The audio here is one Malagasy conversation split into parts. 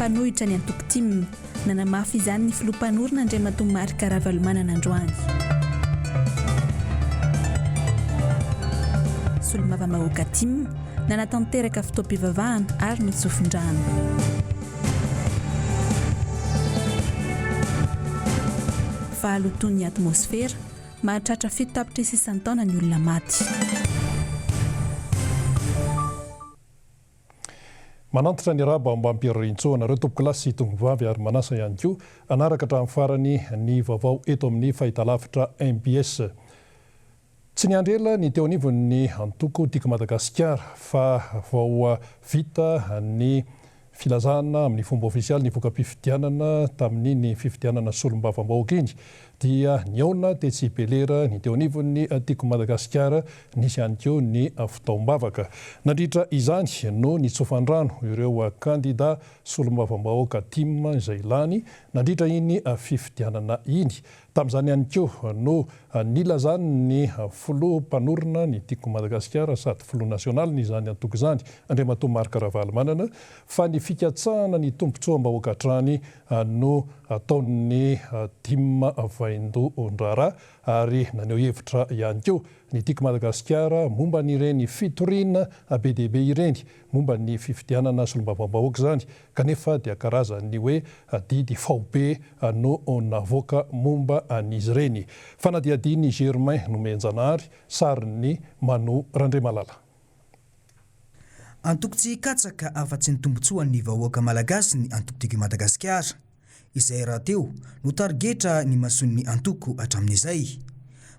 Mpanohitra ny antoko tim. Nanamafy izany ny filoha mpanorina Andriamatoa Marc Ravalomanana androany. Solombavambahoaka tim, nanatanteraka fotoam-pivavahana ary notsofin-drano. Fahalotoan'ny atmosfera, mahatratra 7 tapitrisa isan-taona ny olona maty. Manantitra ny arahaba mba hampirarintsoa anareo tompokolahy sy tompovavy ary manasa ihany koa hanaraka hatramin'ny farany ny vaovao eto amin'ny fahitalavitra mbs. Tsy niandry ela ny teo anivon'ny antoko Tiako Madagasikara fa vao vita ny filazana amin'ny fomba ofisialy ny voka-pifidianana tamin'iny fifidianana solombavambahoaka iny dia nihaona tetsy Belera ny teo anivon'ny Tiako Madagasikara, nisy ihany koa ny fotoam-bavaka. Nandritra izany no nitsofan-drano ireo kandida solombavambahoaka tim izay lany nandritra iny fifidianana iny. Tamin'izany ihany koa no nilazan'ny filoha mpanorina ny Tiako Madagasikara sady filoha nasionaliny izany antoko izany, Andriamatoa Marc Ravalomanana, fa ny fikatsahana ny tombontsoam-bahoaka hatrany no ataon'ny tim vaindohan-draharaha ary naneho hevitra ihany koa ny Tiako Madagasikara momba an'ireny fitoriana be dia be ireny momba ny fifidianana solombavambahoaka izany kanefa dia karazan'ny hoe didy faobe no navoaka momba an'izy ireny. Fanadihadian'i Germain Nomenjanahary, sarin'i Mano Randriamalala. Antoko tsy hikatsaka afa-tsy ny tombontsoan'ny vahoaka malagasy ny Antoko Tiako i Madagasikara. Izay rahateo no tarigetra nimasoan'ny antoko hatramin'izay.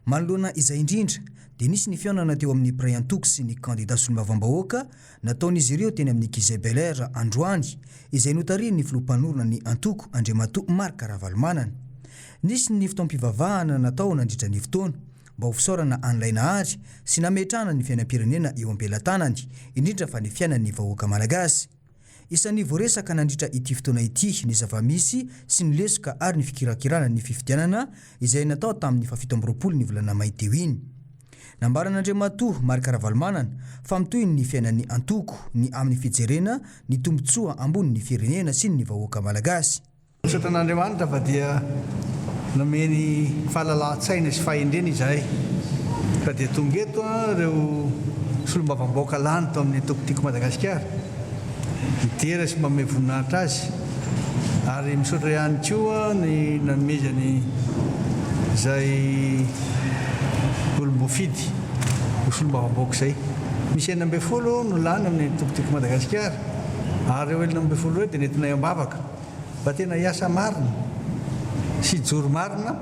Manoloana izay indrindra dia nisy ny fihaonana teo amin'ny mpiray antoko sy ny kandida solombavambahoaka nataon'izy ireo teny amin'ny Gizeh Bel Air androany izay notarihin'ny filoha mpanorina ny antoko Andriamatoa Marc Ravalomanana. Nisy ny fotoam-pivavahana natao nandritra ny fotoana mba ho fisaorana an'ilay Nahary sy nametrahana ny fiainam-pirenena eo am-pelatanany, indrindra fa ny fiainan'ny vahoaka malagasy. Isan'ny voaresaka nandritra ity fotoana ity ny zava-misy sy ny lesoka ary ny fikirakirana ny fifidianana izay natao tamin'ny faha 27 ny volana may teo iny. Nambaran'Andriamatoa Marc Ravalomanana fa mitohy ny fiainan'ny antoko ny amin'ny fijerena ny tombontsoa ambonin'ny firenena sy ny vahoaka malagasy. Misaotra an'Andriamanitra fa dia nomeny fahalalahan-tsaina sy fahendrena izahay ka dia tonga eto ireo solombavambahoaka lany tao amin'ny antoko Tiako Madagasikara midera sy manome voninahitra azy ary misaotra ihany koa ny nanomezany izay olom-boafidy ho solombavambahoaka izay. Misy 16 no lany amin'ny antoko Tiako Madagasikara ary ireo 16 ireo dia nentinay am-bavaka. Mba tena hiasa marina sy hijoro marina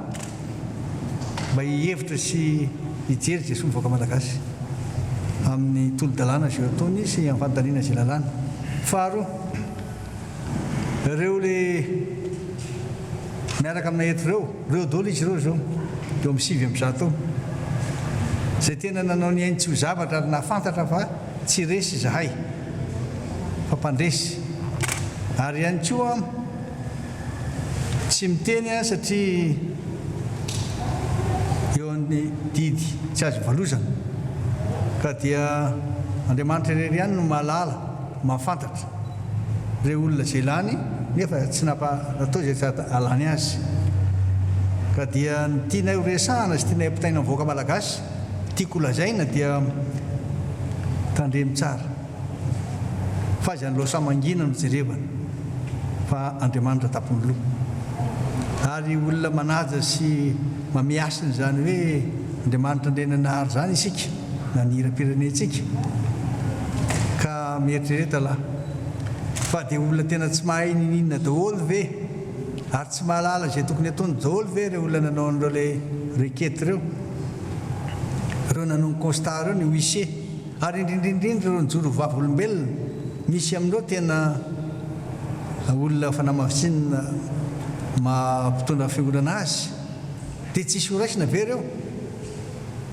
mba hihevitra sy hijery izay soa ny vahoaka Malagasy amin'ny tolo-dalàna izay ataony sy amin'ny fanontaniana izay lalàna. Faharoa, ireo le miaraka aminay eto ireo, ireo daholo izy ireo izao, eo amin'ny 109 eo, izay tena nanao ny ainy tsy ho zavatra ary nahafantatra fa tsy resy izahay. fa mpandresy ary ihany koa tsy miteny aho satria eo amin'ny didy tsy azo ivalozana ka dia Andriamanitra irery ihany no mahalala mahafantatra ireo olona izay lany nefa tsy natao izay tsy hahalany azy ka dia ny tianay ho resahana sy tianay ampitaina amin'ny vahoaka malagasy tiako ho lazaina dia tandremo tsara Fa izany lohasaha mangina no jerevana fa Andriamanitra tampon'ny loha. Ary olona manaja sy mamehy hasina izany hoe Andriamanitra Andriananahary izany isika na ny hiram-pirenentsika ka mieritrereta lahy fa dia olona tena tsy mahay niniana daholo ve ary tsy mahalala izay tokony ataony daholo ve ireo olona nanao an'ireo ilay requête ireo, ireo nanao ny constat ireo, ny huissier. Ary indrindra indrindra ireo nijoro ho vavolombelona, misy amin'ireo tena olona fanamasinina maha mpitondra fiangonana azy, dia tsisy ho raisina ve ireo?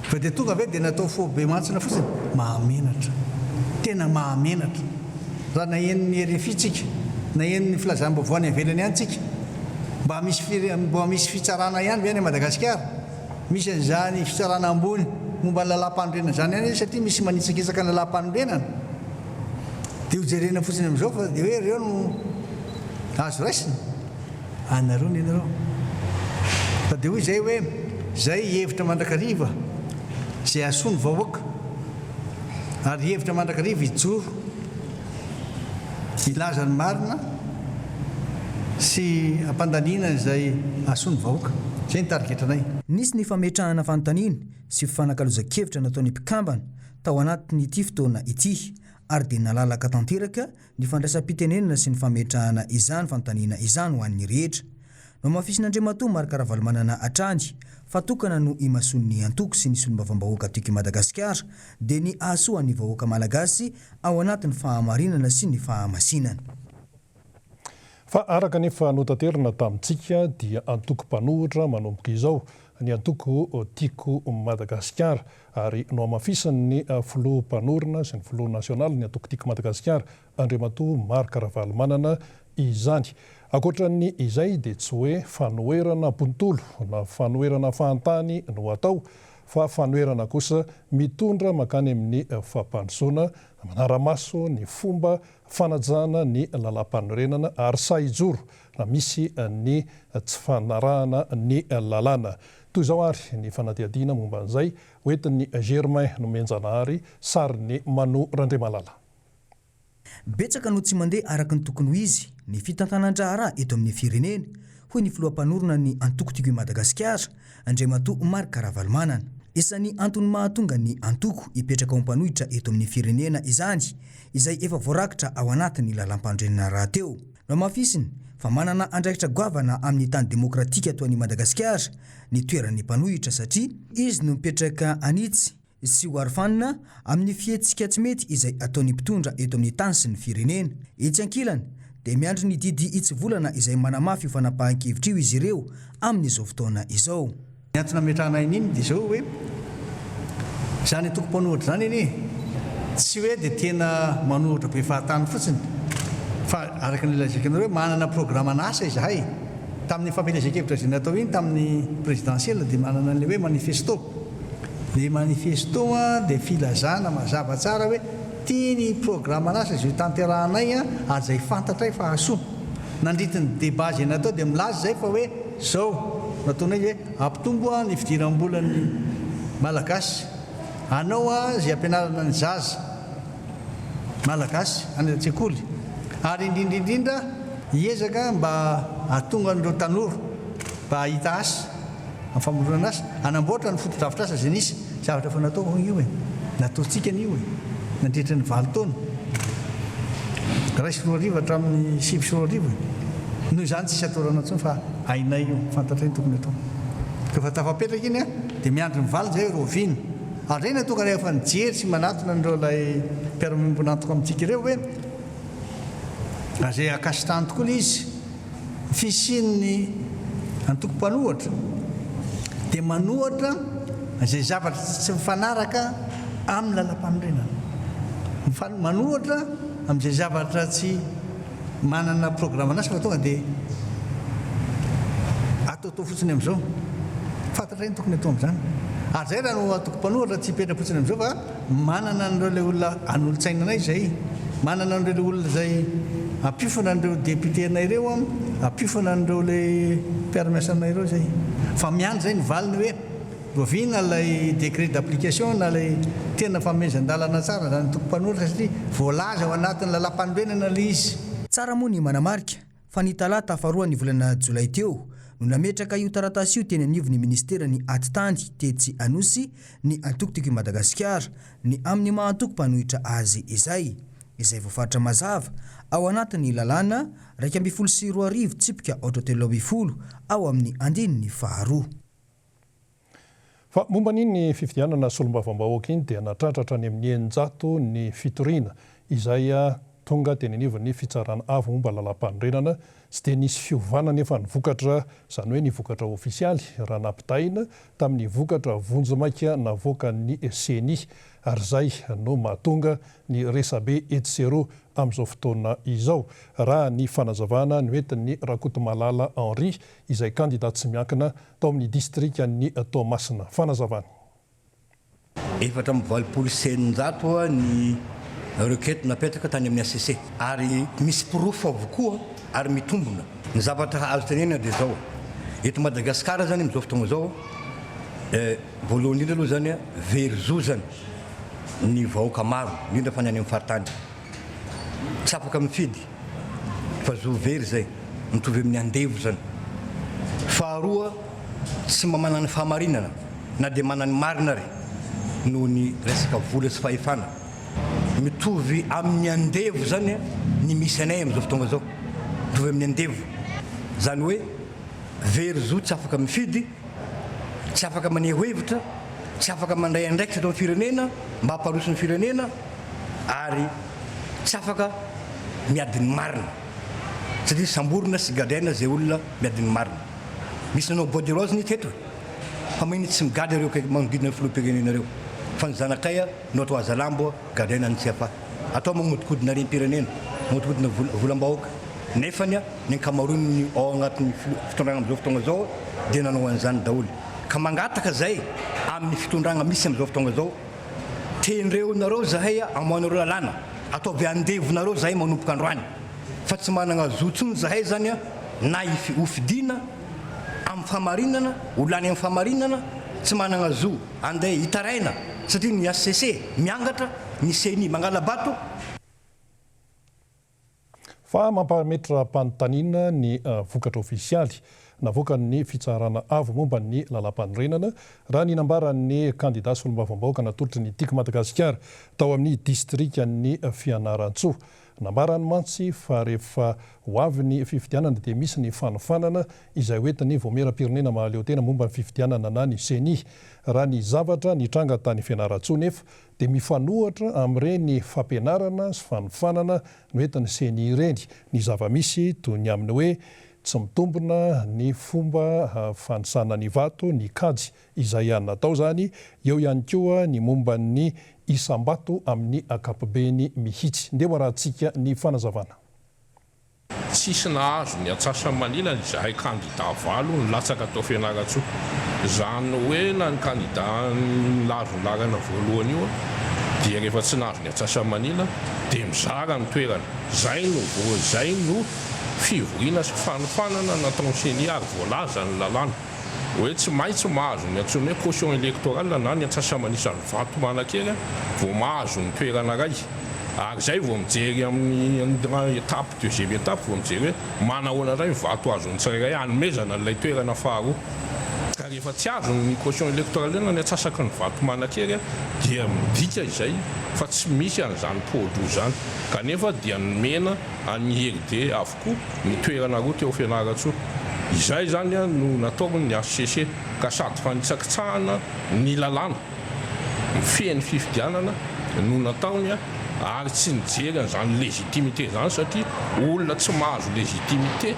Fa dia tonga ve dia natao foibe mantsina fotsiny? Mahamenatra, tena mahamenatra. Raha naheno ny rfi tsika, naheno ny filazam-baovao any ivelany any tsika, mba misy fire, mba misy fitsarana ihany ve any Madagasikara? Misy an'izany fitsarana ambony momba ny lalàmpanorenana izany ihany satria misy manitsakitsaka ny lalàmpanorenana dia ho jerena fotsiny amin'izao fa dia hoe ireo no Azo raisina? Anareo ny anareo. Fa dia hoy izay hoe, izay hihevitra mandrakariva izay hahasoa ny vahoaka, ary hihevitra mandrakariva hijoro hilaza ny marina sy hampandaniana izay hahasoa ny vahoaka. Izay ny tarigetranay. Nisy ny fametrahana fanontaniana sy fifanakalozan-kevitra nataon'ny mpikambana tao anatin'ity fotoana ity ary dia nalalaka tanteraka ny fandraisam-pitenenana sy ny fametrahana izany fanontaniana izany ho an'ny rehetra. Nohamafisin'Andriamatoa Marc Ravalomanana hatrany fa tokana no imasoan'ny antoko sy ny solombavambahoaka Tiako i Madagasikara dia ny hahasoa ny vahoaka Malagasy ao anatin'ny fahamarinana sy ny fahamasinana. Fa araka ny efa notaterina tamintsika dia antoko mpanohitra manomboka izao ny antoko Tiako Madagasikara ary nohamafisin'ny filoha mpanorina sy ny filoha nasionalin'ny antoko Tiako Madagasikara Andriamatoa Marc Ravalomanana izany. Ankoatra ny izay dia tsy hoe fanoherana bontolo na fanoherana fahantany no atao fa fanoherana kosa mitondra mankany amin'ny fampandrosoana, manara-maso ny fomba fanajana ny lalàmpanorenana ary sahy hijoro raha misy ny tsy fanarahana ny lalàna. Toy izao ary ny fanadihadiana momba an'izay hoentin'i Germain Nomenjanahary, sarin'i Mano Randriamalala. Betsaka no tsy mandeha araka ny tokony ho izy ny fitantanan-draharaha eto amin'ny firenena, hoy ny filoha mpanorina ny antoko Tiako i Madagasikara, Andriamatoa Marc Ravalomanana. Isan'ny antony mahatonga ny antoko hipetraka ho mpanohitra eto amin'ny firenena izany, izay efa voarakitra ao anatin'ny lalàmpanorenana rahateo. Nohamafisiny fa manana andraikitra goavana amin'ny tany demokratika toa an'i Madagasikara ny toeran'ny mpanohitra satria izy no mipetraka hanitsy sy ho arofanina amin'ny fihetsika tsy mety izay ataon'ny mpitondra eto amin'ny tany sy ny firenena. Etsy ankilany dia miandry ny didy hitsivolana izay manamafy io fanapahan-kevitra io izy ireo amin'izao fotoana izao. Ny antony nametrahana an'iny dia izao hoe, izany antoko mpanohitra izany anie tsy hoe dia tena manohitra be fahatany fotsiny fa araka ny lazaiko anareo hoe manana programan'asa izahay. Tamin'ny fampielezan-kevitra izay natao iny tamin'ny présidentielle dia manana an'ilay hoe manifesto. Ilay manifesto dia filazana mazava tsara hoe ity ny programan'asa izay hotanterahanay ary izay fantatray fa hahasoa. Nandritry ny débat izay natao dia milaza izay fa hoe izao no ataonay hoe hampitombo ny fidiram-bolan'ny Malagasy, hanao izay hampianarana ny zaza Malagasy any an-tsekoly ary indrindra indrindra hiezaka mba hahatonga an'ireo tanora mba hahita asa. Amin'ny famoronana asa, hanamboatra ny fotodrafitrasa izay nisy. Zavatra efa natao hono io e. Nataontsika an'io e. Nandritra ny valo taona. 2001 hatramin'ny 2009 e. Noho izany tsisy atahorana intsony fa hainay io, fantatray ny tokony hatao. Rehefa tafapetraka iny dia miandry ny valiny izay rahoviana. Ary izay no tonga rehefa nijery sy manatona an'ireo ilay mpiara-miombon'antoka amintsika ireo hoe raha izay ankasitrahany tokoa ilay izy. Ny fisian'ny antoko mpanohatra dia manohatra izay zavatra tsy mifanaraka amin'ny lalàmpanorenana, manohatra amin'izay zavatra tsy manana programan'asa fa tonga dia ataotao fotsiny amin'izao. Fantatray ny tokony atao amin'izany. Ary izay raha no antoko mpanohatra tsy hipetra-potsiny amin'izao fa Manana an'ireo ilay olona hanolotsaina anay izay, manana an'ireo ilay olona izay hampiofana an'ireo député-nay ireo an, hampiofana an'ireo ilay mpiara-miasa aminay ireo izay. Fa miandry izay ny valiny hoe oviana ilay décret d'application na ilay tena fanomezan-dalana tsara izany antoko mpanohitra satria voalaza ao anatin'ny lalàmpanorenana ilay izy. Tsara moa ny manamarika fa ny talata faharoan'ny volana jolay teo no nametraka io taratasy io teny anivon'ny minisiteran'ny Atitany tetsy Anosy ny antoko Tiako i Madagasikara ny amin'ny maha antoko mpanohitra azy izay, izay voafaritra mazava ao anatin'ny lalàna 2011 tsipika aotra 13 ao amin'ny andininy faharoa. Fa momba an'iny fifidianana solombavambahoaka iny dia nahatratra hatrany amin'ny 600 ny fitoriana izay tonga teny anivon'ny Fitsarana Avo momba ny Lalàmpanorenana. Tsy dia nisy fiovana anefa ny vokatra, izany hoe ny vokatra ofisialy raha nampitahaina tamin'ny vokatra vonjimaika navoakan'ny Ceni. Ary izay no mahatonga ny resabe etsy sy eroa amin'izao fotoana izao, raha ny fanazavana noentin'i Rakotomalala Henri izay kandida tsy miankina tao amin'ny distrikan'i Toamasina. Fanazavana. 684 ny requête napetraka tany amin'ny HCC ary misy porofo avokoa ary mitombona. Ny zavatra azo tenenina dia izao, eto Madagasikara izany amin'izao fotoana izao, voalohany indrindra aloha izany very zo izany ny vahoaka maro, indrindra fa ny any amin'ny faritany. Tsy afaka mifidy fa zo very izay, mitovy amin'ny andevo izany. Faharoa, tsy mba manana ny fahamarinana na dia manana ny marina ary noho ny resaka vola sy fahefana. Mitovy amin'ny andevo izany ny misy anay amin'izao fotoana izao, mitovy amin'ny andevo. Izany hoe very zo tsy afaka mifidy, tsy afaka maneho hevitra, tsy afaka mandray andraikitra eto amin'ny firenena mba hampandroso ny firenena ary tsy afaka miady ny marina satria samborina sy gadraina izay olona miady ny marina. Misy nanao bois de rose ny teto e! Fa maninona tsy migadra ireo akaiky manodidina ny filoham-pirenena ireo fa ny zanakay no atao hazalambo gadraina any Tsiafahy. Atao magnodikodina harem-pirenena, magnodikodina volam-bahoaka nefany ny ankamaroan'ny ao agnatin'ny fitondragna amin'izao fotoagna izao dia nanao an'izany daholo. Ka mangataka zay amin'ny fitondragna misy amin'izao fotoagna izao, tendreo-nareo zahay amoahanareo lalàna, ataovy andevonareo zahay manomboka androany, fa tsy managna zo tsony zahay zany na ho fidiana amin'ny fahamarinana, ho lany amin'ny fahamarinana, tsy managna zo andeha hitaraina satria ny HCC miangatra, ny ceni mangala-bato. Fa mampametra-panontaniana ny vokatra ofisialy navoakan'ny Fitsarana Avo momba ny Lalàmpanorenana, raha ny nambaran'ny kandidà solombavambahoaka natolotry ny Tiako Madagasikara tao amin'ny distrikan'i Fianarantsoa. Nambarany mantsy fa rehefa ho avy ny fifidianana dia misy ny fanofanana izay hoentin'ny Vaomieram-pirenena mahaleotena momba ny fifidianana na ny Ceni. Raha ny zavatra nitranga tany Fianarantsoa nefa dia mifanohatra amin'ireny fampianarana sy fanofanana noentin'ny Ceni ireny ny zava-misy toy ny amin'ny hoe tsy mitombina ny fomba fanisana ny vato, ny kajy izay natao izany, eo ihany koa ny momba ny isam-bato amin'ny ankapobeny mihitsy. Ndeha ho arahantsika ny fanazavana. Tsisy nahazo ny antsasa-manilany izahay kandida valo nilatsaka tao Fianarantsoa. Izany hoe na ny kandida nahazo ny laharana voalohany io dia rehefa tsy nahazo ny antsasa-manila dia mizara ny toerana. Izay no izay no fivoriana sy fanofanana nataon'ny Ceni ary voalazan'ny lalàna hoe tsy maintsy mahazo ny antsoina hoe caution électorale na ny antsasa-manisan'ny vato manan-kery vao mahazo ny toerana iray. Ary izay vao mijery amin'ny étape deuxième étape vao mijery hoe manahoana indray ny vato azon'ny tsirairay hanomezana an'ilay toerana faharoa. Ka rehefa tsy azony ny caution électorale na ny antsasaky ny vato manan-kery dia midika izay fa tsy misy an'izany poa-droa izany. Kanefa dia nomena an'ny IRD avokoa ny toerana roa teo Fianarantsoa. Izay izany no nataon'ny HCC ka sady fanitsakitsahana ny lalàna. mifehy ny fifidianana no nataony ary tsy nijery an'izany légitimité izany satria olona tsy mahazo légitimité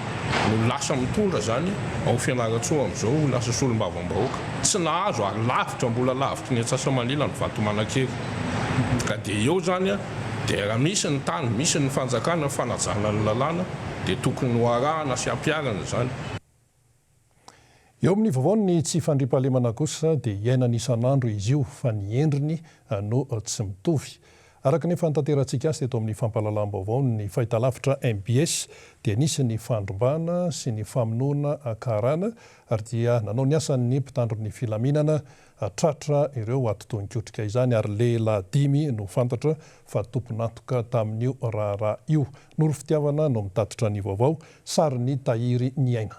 no lasa mitondra izany ao Fianarantsoa amin'izao ho lasa solombavambahoaka. Tsy nahazo ary lavitra mbola lavitry ny antsasamanila ny vato manan-kery. Ka dia eo izany dia raha misy ny tany, misy ny fanjakana, fanajana ny lalàna dia tokony ho arahana sy ampiharina izany. Eo amin'ny vaovaon'ny tsy fandriampahalemana kosa dia iainana isan'andro izy io fa ny endriny no tsy mitovy. Araka ny efa nitaterantsika azy teto amin'ny fampahalalam-baovaon'ny fahitalavitra mbs dia nisy ny fandrombana sy ny famonoana karana ary dia nanao ny asany ny mpitandro ny filaminana tratra ireo atidohan-kotrika izany ary lehilahy dimy no fantatra fa tompon'antoka tamin'io raharaha io. Noro Fitiavana no mitatitra ny vaovao, sarin'i Tahiry Niaina.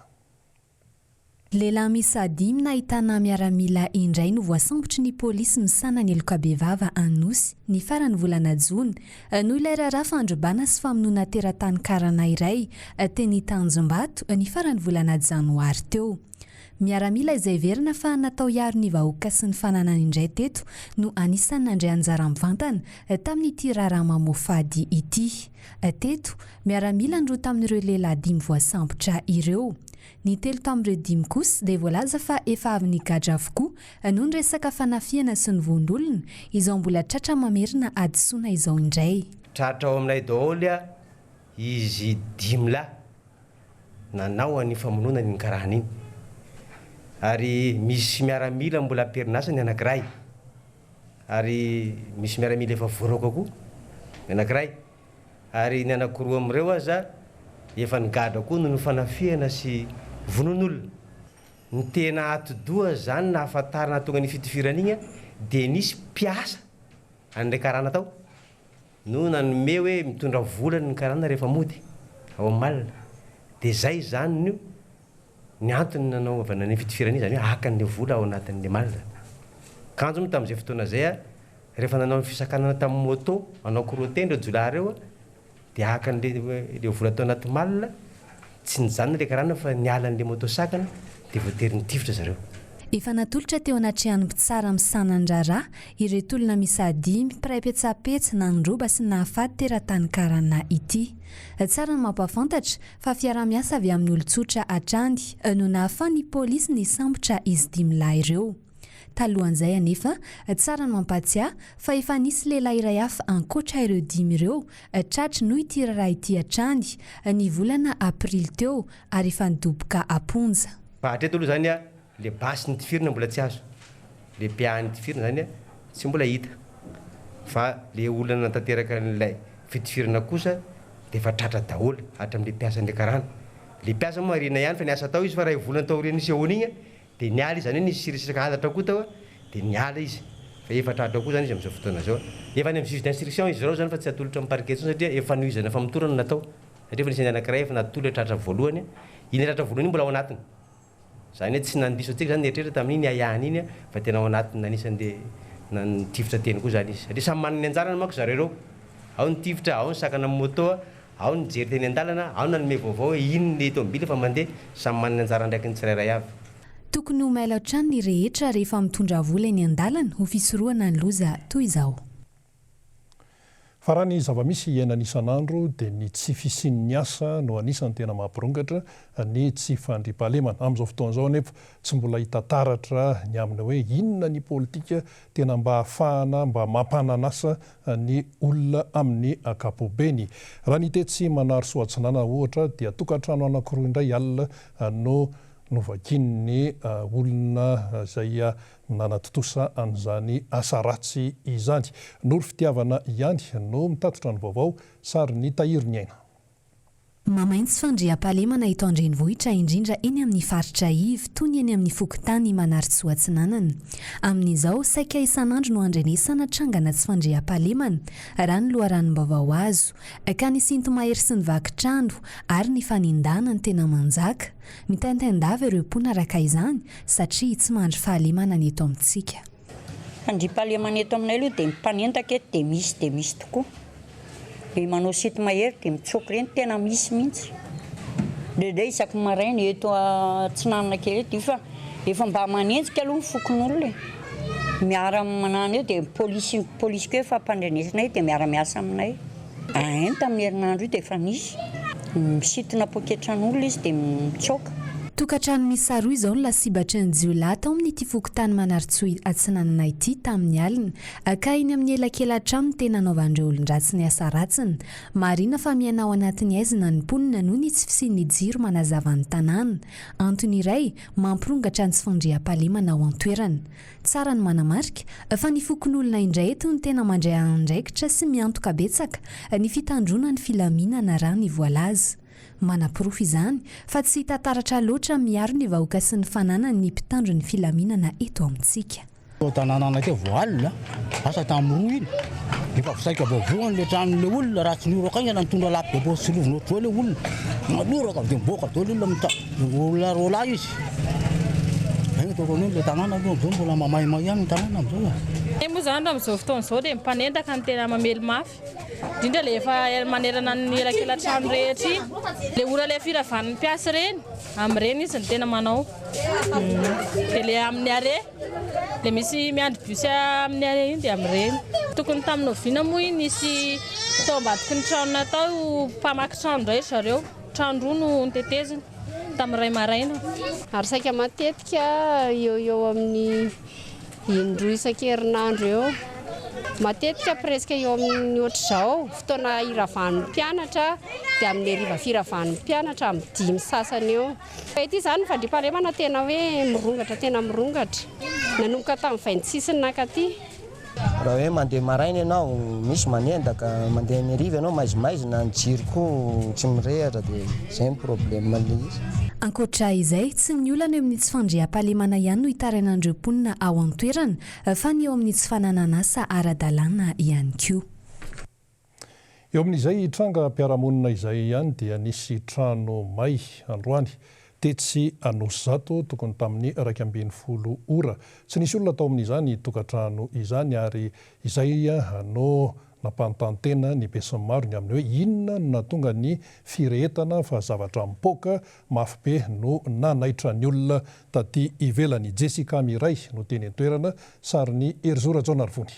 Lehilahy miisa dimy nahitana miaramila indray no voasambotry ny polisy misahana ny heloka bevava Anosy ny faran'ny volana jona noho ilay raharaha fandrobana sy famonoana teratany karana iray teny Tanjombato ny faran'ny volana janoary teo. Miaramila izay heverina fa natao hiaro ny vahoaka sy ny fananany indray teto no anisan'ny nandray anjara mivantana tamin'ity raharaha mamoafady ity. Teto, miaramila ny roa tamin'ireo lehilahy dimy voasambotra ireo. Ny telo tamin'ireo dimy kosa dia voalaza fa efa avy nigadra avokoa noho ny resaka fanafihana sy ny vono olona, izao mbola tratra mamerina hadisoana izao indray. Tratra ao aminay daholo izy dimy lahy nanao an'iny famonoana an'iny karana iny. Ary misy miaramila mbola am-perinasa ny anankiray. Ary misy miaramila efa voaroaka koa. Ny anankiray. Ary ny anankiroa amin'ireo aza efa nigadra koa noho ny fanafihana sy vonoan'olona. Ny tena atidoha izany nahafantarana nahatonga an'iny fitifirana iny dia nisy mpiasa an'ilay karana tao no nanome hoe mitondra vola ny karana rehefa mody ao amin'ny mal. Dia izay izany no ny antony nanaovana an'iny fitifirana iny, izany hoe haka an'ilay vola ao anatin'ilay mal. Kanjo moa tamin'izay fotoana izay rehefa nanao ny fisakanana tamin'ny moto anankiroa teny ireo jiolahy ireo dia haka an'ilay vola tao anaty malle, tsy nijanona ilay karana fa niala an'ilay moto sakana dia voatery nitifitra zareo. Efa natolotra teo anatrehan'ny mpitsara misahana ny raharaha ireto olona miisa dimy mpiray petsapetsa nandroba sy nahafaty teratany karana ity. Tsara ny mampahafantatra fa fiaraha-miasa avy amin'ny olon-tsotra hatrany no nahafahan'ny polisy nisambotra izy dimy lahy ireo. Talohan'izay anefa, tsara ny mampahatsiahy fa efa nisy lehilahy iray hafa ankoatra ireo dimy ireo tratry noho ity raharaha ity hatrany, ny volana aprily teo ary efa nidoboka am-ponja. Fa hatreto aloha izany le basy nitifirina mbola tsy azo, le PA nitifirina izany tsy mbola hita, fa le olona nanatanteraka an'ilay fitifirana kosa dia efa tratra daholo hatramin'le mpiasan'le karana. Le mpiasa moa marihina ihany fa niasa tao izy fa iray volana taorian'ny nisehoany iny Dia niala izy, izany hoe nisy resaka halatra koa tao dia niala izy. Fa efa tratra koa izany izy amin'izao fotoana izao. Efa any amin'ny juge d'instruction izy ireo izany fa tsy atolotra amin'ny parquet intsony satria efa fanohizana famotorana no natao. Satria efa nisy anankiray efa natolotra tratra voalohany, iny tratra voalohany iny mbola ao anatiny. Izany hoe tsy nandiso antsika izany ny eritreritra tamin'iny ahiahiny iny fa tena ao anatiny anisan'le nitifitra teny koa izany izy. Satria samy manana ny anjarany manko zareo ireo. Ao ny tifitra, ao ny sakana amin'ny moto, Ao ny nijery teny an-dalana, ao ny nanome vaovao hoe iny ny tomobila efa mandeha, samy manana ny anjara andraikiny tsirairay avy. Tokony ho mailo hatrany ny rehetra rehefa mitondra vola eny an-dalana ho fisorohana ny loza toy izao. Fa raha ny zava-misy iainana isan'andro dia ny tsy fisian'ny asa no anisan'ny tena mampirongatra ny tsy fandriampahalemana. Amin'izao fotoana izao anefa tsy mbola hita taratra ny amin'ny hoe inona ny politika tena mba ahafahana mba mampanan'asa ny olona amin'ny ankapobeny. Raha ny tetsy Manarisoa Atsinanana ohatra dia tokantrano anankiroa indray alina no novakian'ny olona izay nanatontosa an'izany asa ratsy izany. Noro Fitiavana ihany no mitatitra ny vaovao, sarin'i Tahiry Ny Aina. Mamay ny tsy fandriampahalemana eto an-drenivohitra indrindra eny amin'ny faritra ivo toy ny eny amin'ny fokontany Manarintsoa Atsinanana. Amin'izao, saika isan'andro no andrenesana trangana tsy fandriampahalemana, raha ny loharanom-baovao azo. Ka ny sinto-mahery sy ny vaky trano ary ny fanendahana no tena manjaka. Mitaintain-dava ireo mponina araka izany satria tsy mandry fahalemana ny eto amintsika. Fandriampahalemana eto aminay aloha dia mpanendaka eto dia misy dia misy tokoa. Dia manao site mahery dia mitsoaka ireny tena misy mihitsy. Indraindray isaky ny maraina eto atsinanana kely eto io fa efa mba manenjika aloha ny fokonolona e. Miara manano eo dia polisy polisy koa efa ampandrenesinay dia miara miasa aminay. Ein tamin'ny herinandro io dia efa nisy. Misintona poketran'olona izy dia mitsoaka. Tokantrano miisa roa izao no lasibatry ny jiolahy tao amin'ity fokontany Manarintsoa Atsinanana ity tamin'ny alina. Ka eny amin'ny elakela-trano no tena anaovan'ireo olon-dratsy ny asa ratsiny. Marihina fa miaina ao anatin'ny haizina ny mponina noho ny tsy fisian'ny jiro manazava ny tanàna. Antony iray mampirongatra ny tsy fandriampahalemana ao an-toerana. Tsara ny manamarika fa ny fokonolona indray eto no tena mandray andraikitra sy miantoka betsaka ny fitandroana ny filaminana raha ny voalaza. Manaporofo izany fa tsy hita taratra loatra miaro ny vahoaka sy ny fananany ny mpitandro ny filaminana eto amintsika. Tao an-tanànanay teo vao alina, asa tamin'ny roa iny, efa saika voavohany ilay tranon'ilay olona, raha tsy nioraka haingana nitondra lapy be paosy tsilovina ohatr'izao ilay olona, nanoraka avy dia mivoaka daholo olona mita-, olona roalahy izy. Zay no ataoko an'io, ilay tanàna aloha amin'izao mbola mamaimay ihany ny tanàna amin'izao e. Ny moa izany raha amin'izao fotoana izao dia ny mpanendaka no tena mamely mafy, indrindra ilay efa manerana ny elakelan-trano rehetra iny, ilay ora ilay firavan'ny mpiasa ireny, amin'ireny izy no tena manao, dia ilay amin'ny arrêt, ilay misy miandry bus amin'ny arrêt iny dia amin'ireny. Tokony tamin'ny oviana moa iny nisy tao ambadiky ny trano natao mpamaky trano indray ry zareo. Trano roa no notetezina tamin'ny iray maraina. Ary saika matetika eo ho eo amin'ny indroa isan-kerinandro eo. Matetika presque eo amin'ny ohatr'izao, fotoana hiravan'ny mpianatra dia amin'ny hariva firavan'ny mpianatra amin'ny dimy sasany eo. Fa ity izany ny fandriampahalemana tena hoe mirongatra tena mirongatra. Nanomboka tamin'ny 26 ny nankaty. Raha hoe mandeha maraina ianao misy manendaka, mandeha ny hariva ianao maizimaizina, ny jiro koa tsy mirehatra dia izay ny problème an'ilay izy. Ankoatra izay, tsy ny olana eo amin'ny tsy fandriampahalemana ihany no itarainan'ireo mponina ao an-toerana fa ny eo amin'ny tsy fananan'asa ara-dalàna ihany koa. Eo amin'izay trangam-piarahamonina izay ihany dia nisy trano may androany tetsy Anosizato tokony tamin'ny 11 ora. Tsy nisy olona tao amin'izany tokantrano izany ary izay no nampanontany tena ny besinimaro ny amin'ny hoe inona no nahatonga ny firehetana fa zavatra mipoaka mafy be no nanaitra ny olona taty ivelany. Jessica Miray no teny an-toerana, sarin'i Herizo Rajaonarivony.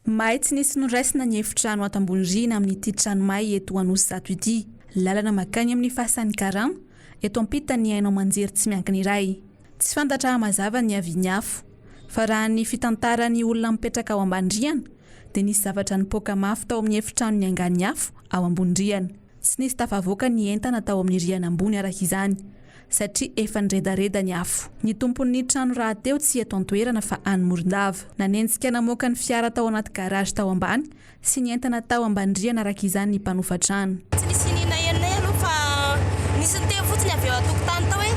May tsy nisy noraisina ny efitrano ato ambony rihana amin'ity trano may eto Anosizato ity. Lalana mankany amin'ny fasan'ny Karama, eto ampitan'ny haino aman-jery tsy miankina iray. Tsy fantatra mazava ny niavian'ny afo. Fa raha ny fitantaran'ny olona mipetraka ao ambany rihana dia nisy zavatra nipoaka mafy tao amin'ny efitrano niangan'ny afo ao ambony rihana. Tsy nisy tafavoaka ny entana tao amin'ny rihana ambony araka izany. satria efa niredareda ny afo. Ny tompon'ny trano rahateo tsy eto an-toerana fa any Morondava. Nanenjika namoaka ny fiara tao anaty garage tao ambany sy ny entana tao ambany rihana araka izany ny mpanofa trano. Tsy nisy iniana henonay aloha fa nisy niteny fotsiny avy eo an-tokotany tao hoe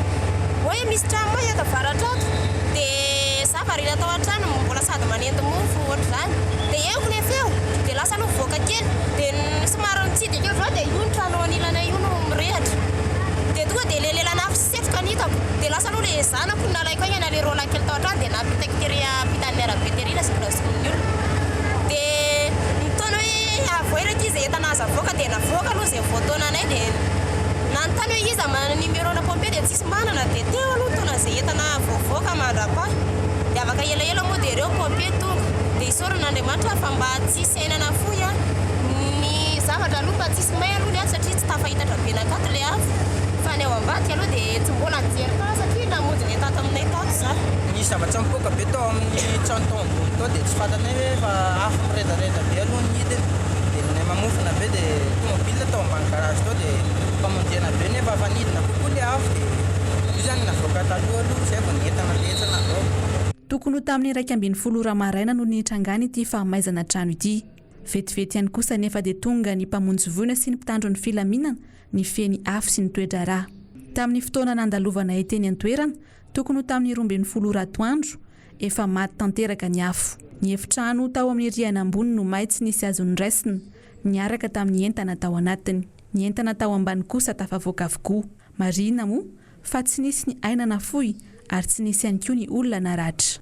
oe misy trano may ato avaratra ato dia za variana tao an-trano mbola sady manendy mofo ohatr'izany dia henoko ilay feo dia lasa aloha nivoaka kely dia somary nitsidika eo avy eo dia io ny trano anilanay io no mirehatra dia tonga dia ilay lelan'afo sy setroka no hitako dia lasa aloha ilay zanako no nalaiko haingana ilay roalahy kely tao an-trano dia nampitaiko tery ampitan'ny arabe tery nasiako nazotoan'ny olona dia nitaona hoe avoay ry aty izay entana azo avoaka dia navoaka aloha izay voataona anay dia nanontany hoe iza manana numéro-na pompier dia tsisy manana dia teo aloha nitaona izay entana voavoaka mandra-paha dia afaka elaela moa dia ireo pompier tonga dia isaorana Andriamanitra fa mba tsisy aina nafoy an ny zavatra aloha mba tsisy may aloha ny ato satria tsy tafahitatra be nankato ilay afo fa ny ao ambadika aloha dia tsy mbola nijery tao aho satria namonjy ilay tato aminay tato za. Nisy zavatra nipoaka be tao amin'ny trano tao ambony tao dia tsy fantatray hoe fa afo miredareda be aloha ny hidiny dia ninay mamofona be dia tomobile tao ambany garage tao dia famonjena be nefa efa nidina kokoa ilay afo dia io zany navoaka taloha aloha zay vao ny entana rehetra navoaka. Tokony ho tamin'ny 11 ora maraina no nitrangan'ity fahamaizana trano ity. Vetivety ihany kosa anefa dia tonga ny mpamonjy voina sy ny mpitandro ny filaminana nifehy ny afo sy ny toe-draharaha. Tamin'ny fotoana nandalovanay teny an-toerana, tokony ho tamin'ny 12 ora atoandro, efa maty tanteraka ny afo. Ny efitrano tao amin'ny rihana ambony no may tsy nisy azo noraisina, niaraka tamin'ny entana tao anatiny. Ny entana tao ambany kosa tafavoaka avokoa. Marihina moa fa tsy nisy ny aina nafoy ary tsy nisy ihany koa ny olona naratra.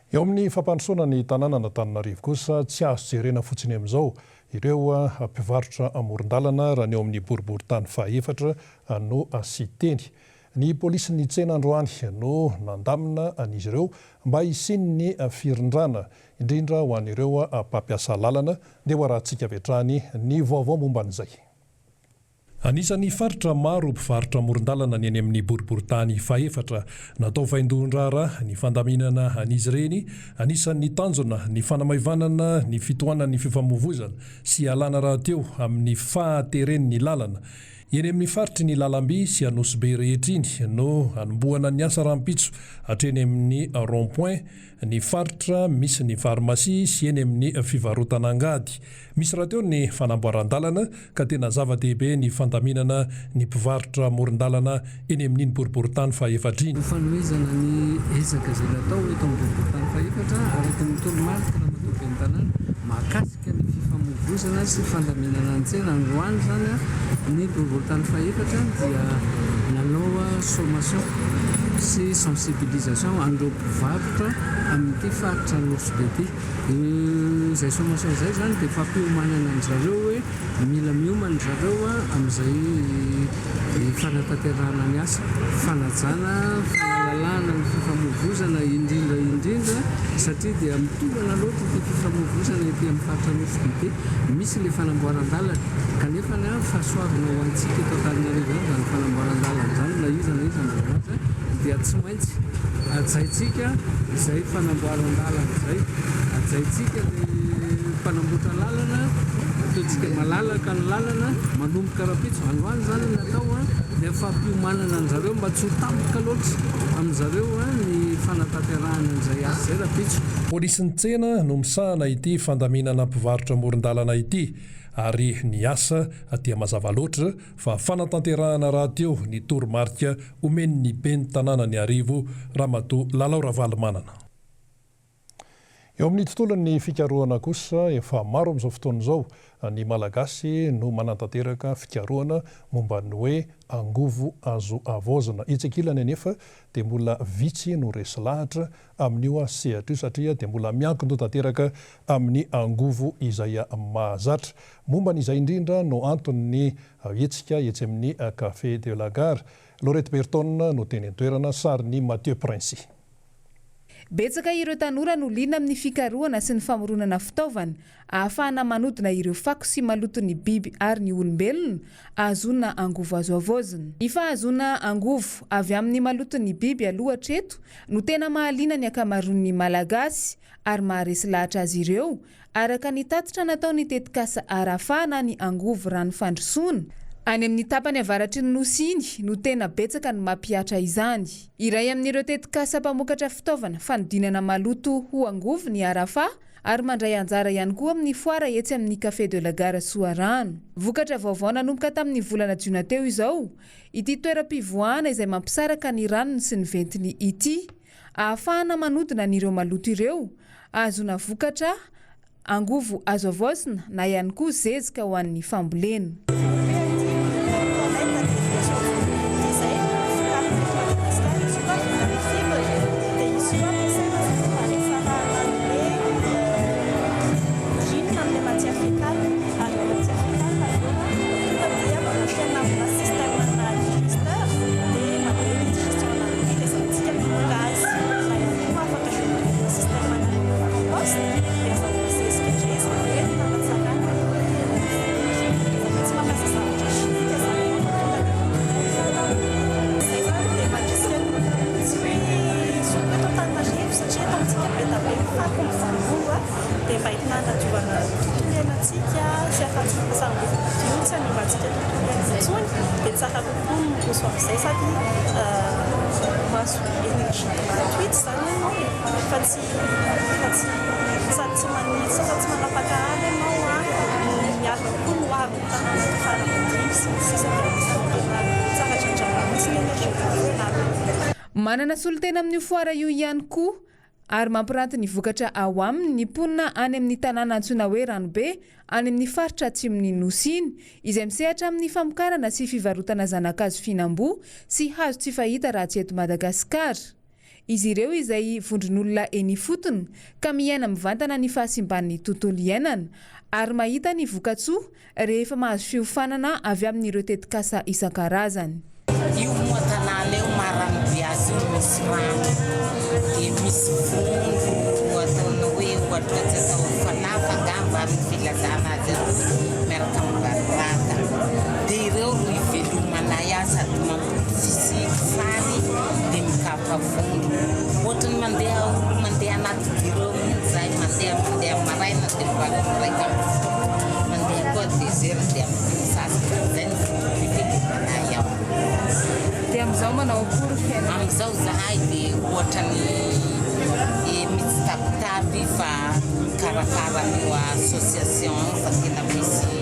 Eo amin'ny fampandrosoana ny tanànan'Antananarivo kosa, tsy azo jerena fotsiny amin'izao ireo mpivarotra amoron-dalana raha ny eo amin'ny boriborintany fahaefatra no asian-teny. Ny polisin'ny tsena androany no nandamina an'izy ireo mba hisian'ny firindrana, indrindra ho an'ireo mpampiasa lalana. Ndeha ho arahantsika avy hatrany ny vaovao momba an'izay. Anisan'ny faritra maro mpivarotra amoron-dalana ny eny amin'ny boriborintany fahefatra. Natao vaindohan-draharaha ny fandaminana an'izy ireny. Anisan'ny tanjona ny fanamaivanana ny fitohanan'ny fifamoivoizana sy hialana rahateo amin'ny fahateren'ny lalana. Eny amin'ny faritry ny lalamby sy Anosibe rehetra iny no hanombohana ny asa rahampitso hatreny amin'ny rond point, ny faritra misy ny farmasia sy eny amin'ny fivarotana angady. Misy rahateo ny fanamboaran-dalana ka tena zava-dehibe ny fandaminana ny mpivarotra amoron-dalana eny amin'iny boriborintany fahefatra iny. Ho fanohizana ny ezaka izay natao eto amin'ny boriborintany fahefatra araka ny toromariky Ramatoa Ben'ny Tanàna mahakasika ny fifamoivoizana sy fandaminana ny tsena, androany izany ny boriborintany fahefatra dia nanao sommation sy sensibilisation an'ireo mpivarotra amin'ity faritra Anosibe ity. Izay sommation izay izany dia fampiomanana an-dry zareo hoe mila miomana ry zareo amin'izay fanatanterahana ny asa, fanajana, fanalalahana ny fifamoivoizana indrindra indrindra satria dia mitovana loatra ity fifamoivoizana ety amin'ny faritra Nosy Be ity. Misy ilay fanamboaran-dalana kanefa ny fahasoavana ho antsika eto Antananarivo ihany izany fanamboaran-dalana izany na iza na iza manao azy dia tsy maintsy Hajaintsika izay fanamboaran-dalana izay, hajaintsika ny mpanamboatra lalana, ataontsika malalaka ny lalana, manomboka rahampitso, androany izany ny natao dia fampiomanana an-dry zareo mba tsy ho tampoka loatra amin-dry zareo ny. fanatanterahana an'izay asa izay rahampitso. Polisin'ny tsena no misahana ity fandaminana mpivarotra amoron-dalana ity ary ny asa dia mazava loatra fa fanatanterahana rahateo ny toromarika omen'ny ben'ny tanànan'Iarivo Ramatoa Lalao Ravalomanana. Eo amin'ny tontolon'ny fikarohana kosa, efa maro amin'izao fotoana izao ny Malagasy no manatanteraka fikarohana momba ny hoe angovo azo havaozina. Etsy ankilany anefa dia mbola vitsy no resy lahatra amin'io sehatra io satria dia mbola miankin-doha tanteraka amin'ny angovo izay mahazatra. Momba an'izay indrindra no anton'ny hetsika etsy amin'ny Café de la Gare. Laurette Berton no teny an-toerana, sarin'i Mathieu Princi. Betsaka ireo tanora no liana amin'ny fikarohana sy ny famoronana fitaovana ahafahana manodina ireo fako sy maloton'ny biby ary ny olombelona ahazoana angovo azo havaozina. Ny fahazoana angovo avy amin'ny maloton'ny biby aloha hatreto no tena mahaliana ny ankamaroan'ny Malagasy ary maharesy lahatra azy ireo Araka ny tatitra nataon'ny tetikasa Arafa na ny angovo rano fandrosoana, any amin'ny tapany avaratry ny Nosy iny no tena betsaka ny mampihatra izany. Iray amin'ireo tetikasa mpamokatra fitaovana fanodinana maloto ho angovo ny Arafa ary mandray anjara ihany koa amin'ny foara etsy amin'ny Café de la Gare Soarano. Vokatra vaovao nanomboka tamin'ny volana jiona teo izao ity toeram-pivoahana izay mampisaraka ny ranony sy ny ventiny ity. Ahafahana manodina an'ireo maloto ireo, ahazoana vokatra angovo azo havaozina na ihany koa zezika ho an'ny fambolena. Antsika mpitondra azy na ihany koa afaka ampidirina système ana compost dia azahoana zezika indray izy rehefa hoe hanatsarana ny voly. Tsy mampiasa zavatra chimique izany ianao fa tonga dia Izay izany dia mandrisika ny olona tsy hoe surtout eto Antananarivo satria eto amintsika be dia be ny fako mivangongo dia mba entina hanadiovana ny tontolo iainantsika sy ahafahantsika mampiasa angovo madio tsy hanimbantsika tontolo iainana intsony dia tsara kokoa ny miroso amin'izay sady mahazo énergie gratuite izany ianao e, fa tsy fa tsy sady tsy manitsy sady tsy manapaka ala ianao an, no miaro koa ny hoavin'ny taranaka fara aman-dimby sy ny sisa dia anisan'ny tena tsara trandrahana mihitsy ny énergie renouvelable. Manana solontena amin'io foara io ihany koa ary mampiranty ny vokatra ao aminy ny mponina any amin'ny tanàna antsoina hoe Ranobe any amin'ny faritra atsimon'ny Nosy iny, izay misehatra amin'ny famokarana sy fivarotana zana-kazo fihinam-boa sy hazo tsy fahita raha tsy eto Madagasikara. Izy ireo izay vondron'olona eny ifotony ka miaina mivantana ny fahasimban'ny tontolo iainana ary mahita ny vokatsoa rehefa mahazo fiofanana avy amin'ireo tetikasa isan-karazany. Io moa tanàna io maharano be azy io misy rano dia misy vondro ataonao hoe ohatrohatry atao fanafa angamba ny filazana azy aloha miaraka amin'ny bararata dia ireo no ivelomanay azy sady mamboly fisiky fary dia mikapa vondro ohatry ny mandeha olo mandeha anaty bureau mihitsy zahay mandeha mandeha maraina dia mivaly amin'ny 11 mandeha koa deux heures dia amin'ny misasaka zay ny fomba fivelomanay ao. Dia amin'izao manao akory ny fiainana? Amin'izao zahay dia ohatran'ny mitsitapitapy fa mikarakara an'io association io fa tena misy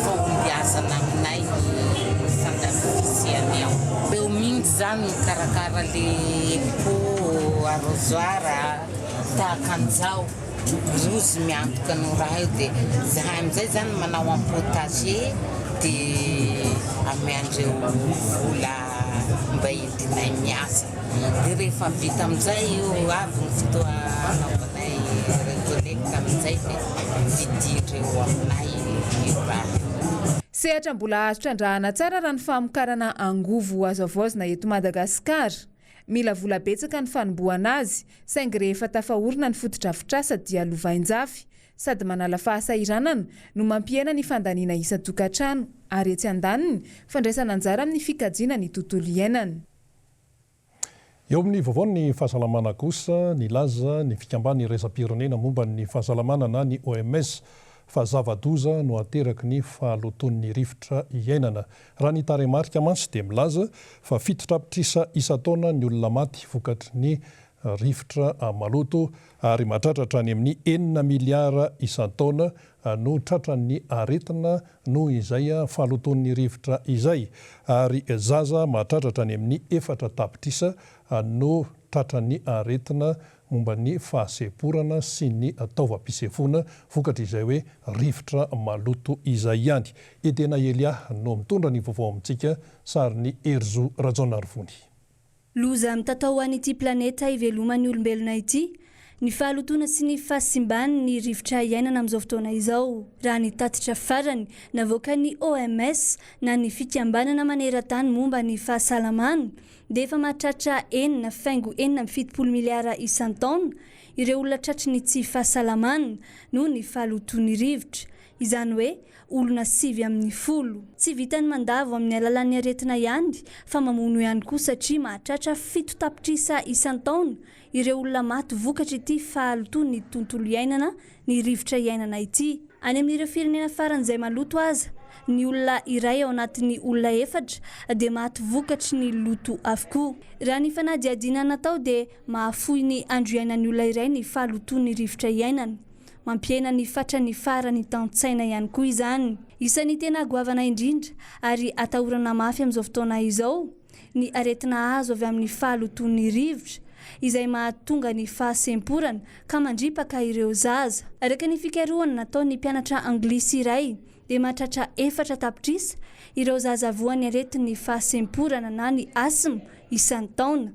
fahombiazana aminay ny fandany ao. Eo mihitsy zany mikarakara le pot arrosoir tahaka an'izao. Rozy miantoka an'io raha io dia zahay amin'izay zany manao en potager dia ameandreo vola mba entinay miasa dia rehefa vita amin'izay io avy ny fotoa anaovanay recollecte amin'izay dia vidindreo aminay io raha io. Sehatra mbola azo trandrahana tsara raha ny famokarana angovo azo havaozina eto Madagasikara. Mila vola betsaka ny fanombohana azy, saingy rehefa tafaorina ny fotodrafitrasa dia lovain-jafy, sady manala fahasahiranana no mampihena ny fandaniana isan-tokantrano, ary etsy andaniny, fandraisana anjara amin'ny fikajiana ny tontolo iainana. Eo amin'ny vaovaon'ny fahasalamana kosa, nilaza ny Fikamban'ny Iraisam-pirenena momba ny Fahasalamana na ny OMS. fa zava-doza no ateraky ny fahalotoan'ny rivotra iainana. Raha ny tarehimarika mantsy dia milaza fa 7 tapitrisa isan-taona ny olona maty vokatry ny rivotra maloto ary mahatratra hatrany amin'ny 6 miliara isan-taona no tratran'ny aretina noho izay fahalotoan'ny rivotra izay ary zaza mahatratra hatrany amin'ny 4 tapitrisa no tratran'ny aretina momba ny fahasemporana sy ny taovam-pisefoana vokatr'izay hoe rivotra maloto izay ihany. Edena Elia no mitondra ny vaovao amintsika, sarin'i Herizo Rajaonarivony. Loza mitatao ho an'ity planeta iveloman'ny olombelona ity ny fahalotoana sy ny fahasimban'ny rivotra iainana amin'izao fotoana izao, raha ny tatitra farany navoakan'ny OMS na ny Fikambanana maneran-tany momba ny fahasalamana dia efa mahatratra 6,76 miliara isan-taona ireo olona tratry ny tsy fahasalamana noho ny fahalotoan'ny rivotra, izany hoe olona sivy amin'ny folo. Tsy vitan'ny mandavo amin'ny alalan'ny aretina ihany fa mamono ihany koa satria mahatratra 7 tapitrisa isan-taona ireo olona maty vokatr'ity fahalotoan'ny tontolo iainana ny rivotra iainana ity. Any amin'ireo firenena faran'izay maloto aza, ny olona iray ao anatin'ny olona efatra dia maty vokatry ny loto avokoa. Raha ny fanadihadiana natao dia mahafohy ny andro iainan'ny olona iray ny fahalotoan'ny rivotra iainana. Mampihena ny fatran'ny faharanitan-tsaina ihany koa izany. Isan'ny tena goavana indrindra ary atahorana mafy amin'izao fotoana izao ny aretina azo avy amin'ny fahalotoan'ny rivotra, izay mahatonga ny fahasemporana ka mandripaka ireo zaza. Araka ny fikarohana nataon'ny mpianatra anglisy iray dia mahatratra 4 tapitrisa ireo zaza voan'ny aretin'ny fahasemporana na ny asthme isan-taona.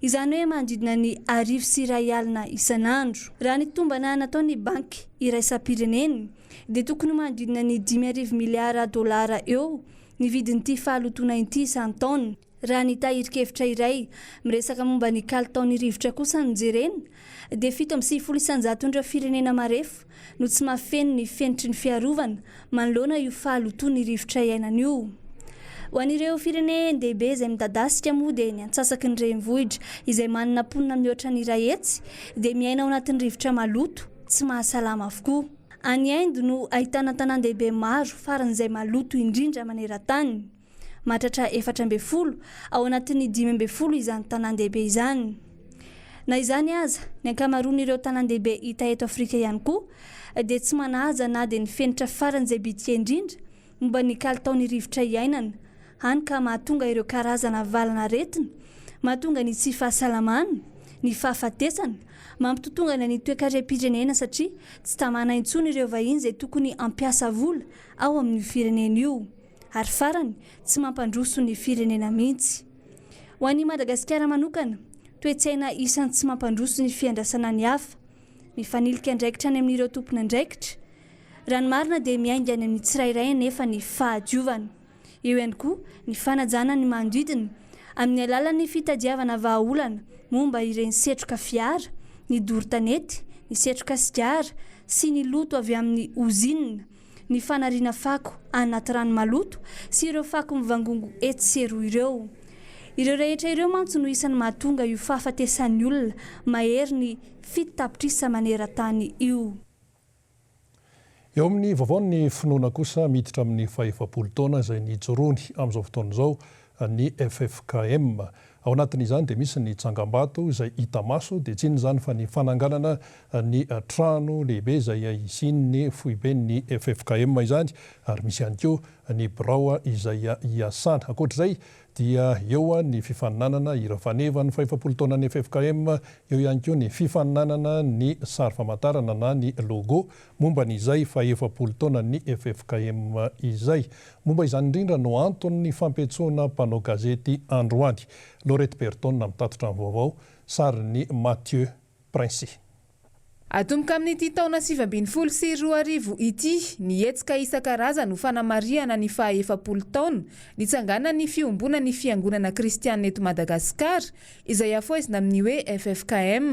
Izany hoe manodidina ny 1100 isan'andro. Raha ny tombana nataon'ny Banky iraisam-pirenena dia tokony ho manodidina ny 500 miliara dolara eo ny vidin'ity fahalotoana ity isan-taona. Raha ny tahirin-kevitra iray miresaka momba ny kalitaon'ny rivotra kosa no jerena dia 97 isan-jaton'ireo firenena marefo no tsy mahafeno ny fenitry ny fiarovana manoloana io fahalotoan'ny rivotra iainana io. Ho an'ireo firenen-dehibe izay midadasika moa dia ny antsasaky ny renivohitra izay manana mponina mihoatra ny 100 dia miaina ao anatin'ny rivotra maloto tsy mahasalama avokoa. Any Inde no ahitana tanàn-dehibe maro faran'izay maloto indrindra maneran-tany. Mahatratra 14 ao anatin'ny 15 izany tanàn-dehibe izany. Na izany aza, ny ankamaroan'ireo tanàn-dehibe hita eto Afrika ihany koa dia tsy manaja na dia ny fenitra faran'izay bitika indrindra momba ny kalitaon'ny rivotra iainana, hany ka mahatonga ireo karazana valan'aretina, mahatonga ny tsy fahasalamana, ny fahafatesana, mampitotongana ny toekarem-pirenena satria tsy tamana intsony ireo vahiny izay tokony hampiasa vola ao amin'io firenena io. Ary farany, tsy mampandroso ny firenena mihitsy. Ho an'i Madagasikara manokana, toe-tsaina isan'ny tsy mampandroso ny fiandrasana ny hafa. Mifanilika andraikitra any amin'ireo tompon'andraikitra. Raha ny marina dia miainga any amin'ny tsirairay anefa ny fahadiovana. Eo ihany koa ny fanajana ny manodidina, amin'ny alalan'ny fitadiavana vahaolana momba ireny setroka fiara, ny doro tanety, ny setroka sigara sy ny loto avy amin'ny ozinina, ny fanariana fako anaty rano maloto sy ireo fako mivangongo etsy sy eroa ireo. Ireo rehetra ireo mantsy no isan'ny mahatonga io fahafatesan'ny olona mahery ny 7 tapitrisa maneran-tany io. Eo amin'ny vaovaon'ny finoana kosa, miditra amin'ny fahefapolo taona izay nijoroany amin'izao fotoana izao ny ffkm. Ao anatin'izany dia misy ny tsangambato izay hita maso, dia tsy inona izany fa ny fananganana ny trano lehibe izay hisian'ny foiben'ny ffkm izany, ary misy ihany koa ny birao izay hiasana. Ankoatra izay dia eo ny fifaninanana hira faneva ny fahefapolo taonan'ny ffkm, eo ihany koa ny fifaninanana ny sary famantarana na ny logo momba ny izay fahefapolo taonan'ny ffkm izay. Momba izany indrindra no anton'ny fampiantsoana mpanao gazety androany. Laurette Berton mitatitra ny vaovao, sarin'i Mathieu Princi. Atomboka amin'ity taona 2019 ity ny hetsika isan-karazany ho fanamarihana ny faha 40 taona nitsanganan'ny fiombonan'ny fiangonana kristianina eto Madagasikara izay hafohezina amin'ny hoe ffkm.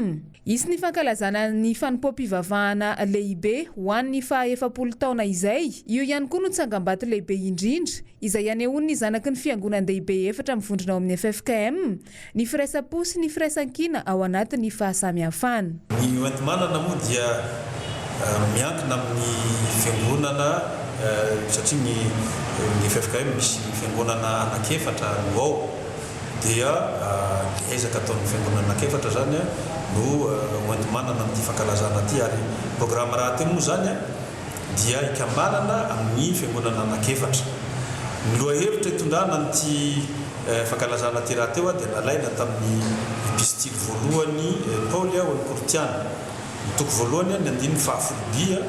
Hisy ny fankalazana ny fanompoam-pivavahana lehibe ho an'ny faha 40 taona izay. Io ihany koa no tsangambato lehibe indrindra izay hanehoan'ny zanaky ny fiangonan-dehibe efatra mivondrona ao amin'ny ffkm ny firaisam-po sy ny firaisankina ao anatin'ny fahasamihafana. Ny hoenti-manana moa dia Miankina amin'ny fiangonana satria ny ny ffkm misy fiangonana anankiefatra no ao dia ny ezaka ataon'ny fiangonana anankiefatra izany no hoenti-manana amin'ity fankalazana ity ary programa rahateo moa izany dia ikambanana amin'ny fiangonana anankiefatra. Ny lohahevitra itondrana an'ity fankalazana ity rahateo dia nalaina tamin'ny epistily voalohany Paoly ho an'ny Korintiana. Ny toko voalohany, ny andininy fahafolo dia,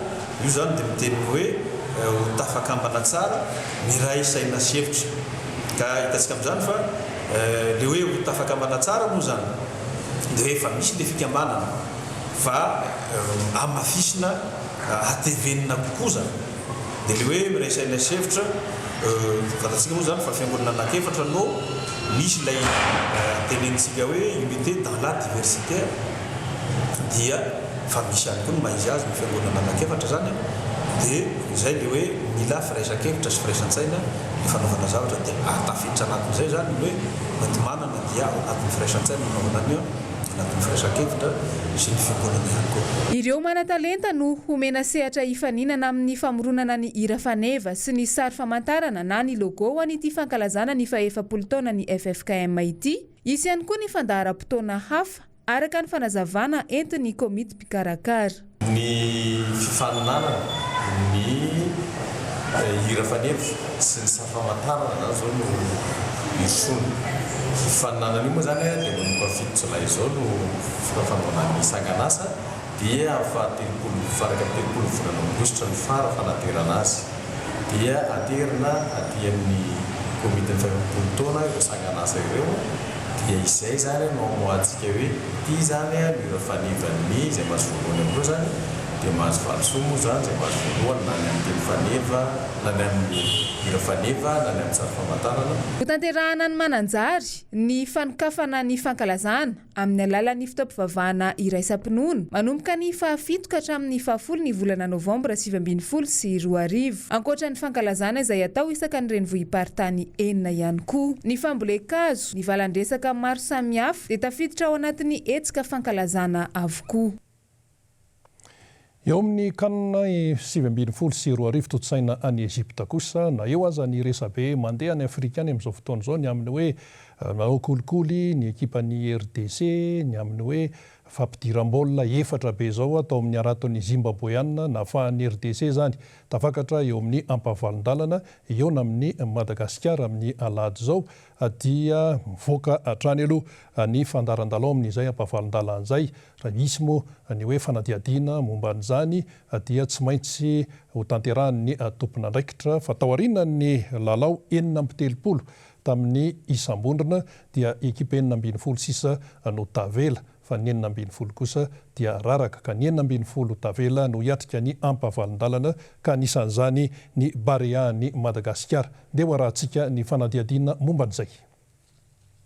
io izany dia miteny ny hoe ho tafakambana tsara, miray saina sy hevitra. Ka hitantsika amin'izany fa ilay hoe ho tafakambana tsara moa izany dia hoe efa misy ilay fikambanana fa hamafisina, hatevenina kokoa izany. Dia ilay hoe miray saina sy hevitra, fantatsika moa izany fa fiangonana anankiefatra no misy ilay tenenintsika hoe unité dans la diversité. dia fa misy ihany koa ny maha izy azy ny fiangonana anankiefatra izany an, dia izay ilay hoe mila firaisan-kevitra sy firaisan-tsaina ny fanaovana zavatra dia tafiditra anatin'izay izany ny hoe enti-manana dia ao anatin'ny firaisan-tsaina no anaovana an'io, anatin'ny firaisan-kevitra sy ny fiombonana ihany koa. Ireo manan-talenta no homena sehatra hifaninana amin'ny famoronana ny hira faneva sy ny sary famantarana na ny logo ho an'ity fankalazana ny fahefapolo taonan'ny ffkm ity. Hisy ihany koa ny fandaharam-potoana hafa, araka ny fanazavana entin'ny komity mpikarakara. Ny fifaninanana, ny hira faneva sy ny sary famantarana izany izao no hirosoana. Io fifaninanana io moa izany dia manomboka ny 7 jolay izao no fanaovana ny sangan'asa dia amin'ny fahatelopolo, faha-31 volana aogositra no fara fanaterana azy. Dia aterina aty amin'ny komitin'ny fahefapolo taona ireo sangan'asa ireo dia izay izany no amoahantsika hoe ity izany no ireo fanevan'ny izay mahazo voalohany amin'ireo izany dia mahazo valisoa moa izany izay mahazo voalohany na ny amin'ny teny faneva na ny amin'ny hira faneva na ny amin'ny sary famantarana. Hotanterahana any Mananjary ny fanokafana ny fankalazana amin'ny alalan'ny fotoam-pivavahana iraisam-pinoana, manomboka ny fahafito ka hatramin'ny fahafolo ny volana novambra 2019. Ankoatra ny fankalazana izay atao isaka ny renivohi-paritany enina ihany koa. Ny fambolen-kazo, ny valan-dresaka maro samihafa dia tafiditra ao anatin'ny hetsika fankalazana avokoa. Eo amin'ny Can 2019 tontosaina any Egypta kosa, na eo aza ny resabe mandeha any Afrika any amin'izao fotoana izao ny amin'ny hoe nanao kolikoly ny ekipan'ny RDC, ny amin'ny hoe fampidiram-baolina efatra be izao tao amin'ny haraton'ny Zimbaboeana nahafahan'ny RDC izany tafakatra eo amin'ny ampahavalon-dalana hihaona amin'i Madagasikara amin'ny alahady izao dia mivoaka hatrany aloha ny fandaharan-dalao amin'izay ampahavalon-dalana izay. Raha misy moa ny hoe fanadihadiana momba an'izany dia tsy maintsy hotanterahan'ny tompon'andraikitra fa taorian'ny lalao 36 tamin'ny isam-bondrona dia ekipa 16 sisa no tavela fa ny 16 kosa dia raraka ka ny 16 tavela no hiatrika ny ampahavalon-dalana ka anisan'izany ny Barea-n'i Madagasikara. Ndeha ho arahantsika ny fanadihadiana momba an'izay.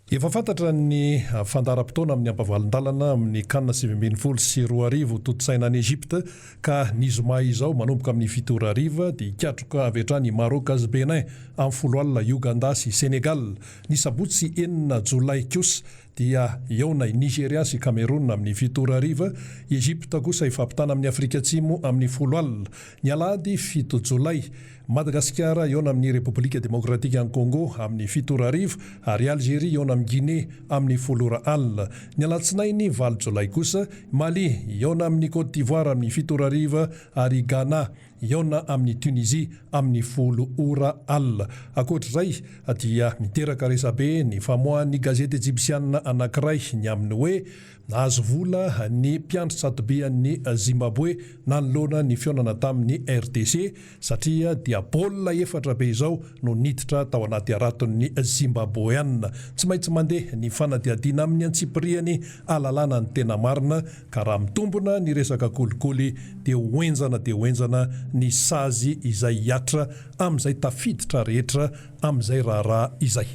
Efa fantatra ny fandaharam-potoana amin'ny ampavalon-dalana amin'ny Can 2019 tontosaina any Egypte ka ny zoma izao manomboka amin'ny fito ora hariva dia hikatroka avy hatrany i Maroc sy Bénin amin'ny folo alina Ouganda sy Sénégal. Ny sabotsy enina jolay kosa dia hihaona i Nigeria sy Cameroun amin'ny fito ora hariva, i Egypte kosa hifampitana amin'i Afrika Atsimo amin'ny folo alina. Ny alahady fito jolay Madagasikara hihaona amin'ny Repoblika Demokratikan'i Congo amin'ny fito ora hariva ary Algeria hihaona amin'i Guinée amin'ny folo ora alina. Ny alatsinainy valo jolay kosa, Mali hihaona amin'i Côte d'Ivoire amin'ny fito ora hariva ary Ghana hihaona amin'i Tunisie amin'ny folo ora alina. Ankoatra izay dia miteraka resabe ny famoahan'ny gazety ejipsianina anankiray ny amin'ny hoe Nahazo vola ny mpiandry tsatobian'ny Zimbabwe nanoloana ny fihaonana tamin'ny RDC satria dia baolina efatra be izao no niditra tao anaty haraton'ny Zimbaboeana. Tsy maintsy mandeha ny fanadihadiana amin'ny antsipiriany ahalalana ny tena marina ka raha mitombina ny resaka kolikoly dia ho henjana dia ho henjana ny sazy izay hihatra amin'izay tafiditra rehetra amin'izay raharaha izay.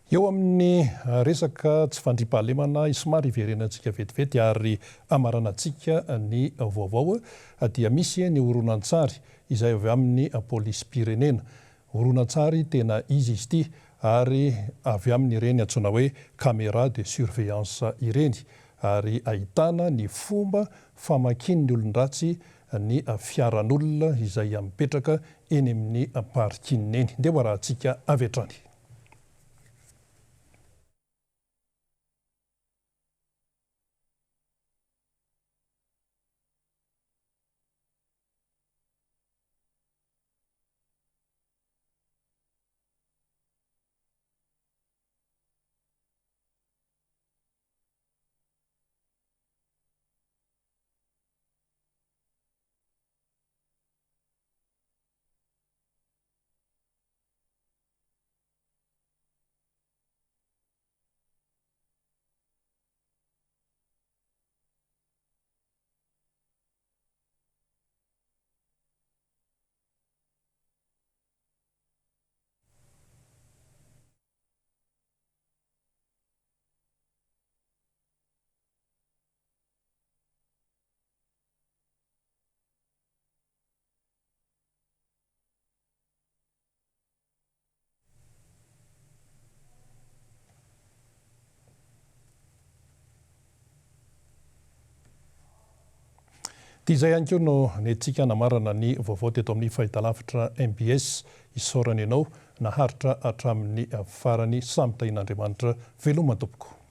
Eo amin'ny resaka tsy fandriampahalemana somary hiverenantsika vetivety ary hamaranantsika ny vaovao dia misy ny horonantsary izay avy amin'ny polisim-pirenena. Horonantsary tena izy izy ity ary avy amin'ireny antsoina hoe camera de surveillance ireny. ary ahitana ny fomba famakian'ny olon-dratsy ny fiaran'olona izay mipetraka eny amin'ny parking eny. Ndeha ho arahantsika avy hatrany. Dia izay ihany koa no nentintsika namarana ny vaovao teto amin'ny fahitalavitra mbs. Isaorana ianao naharitra hatramin'ny farany. Samy tahian'Andriamanitra. Veloma tompoko.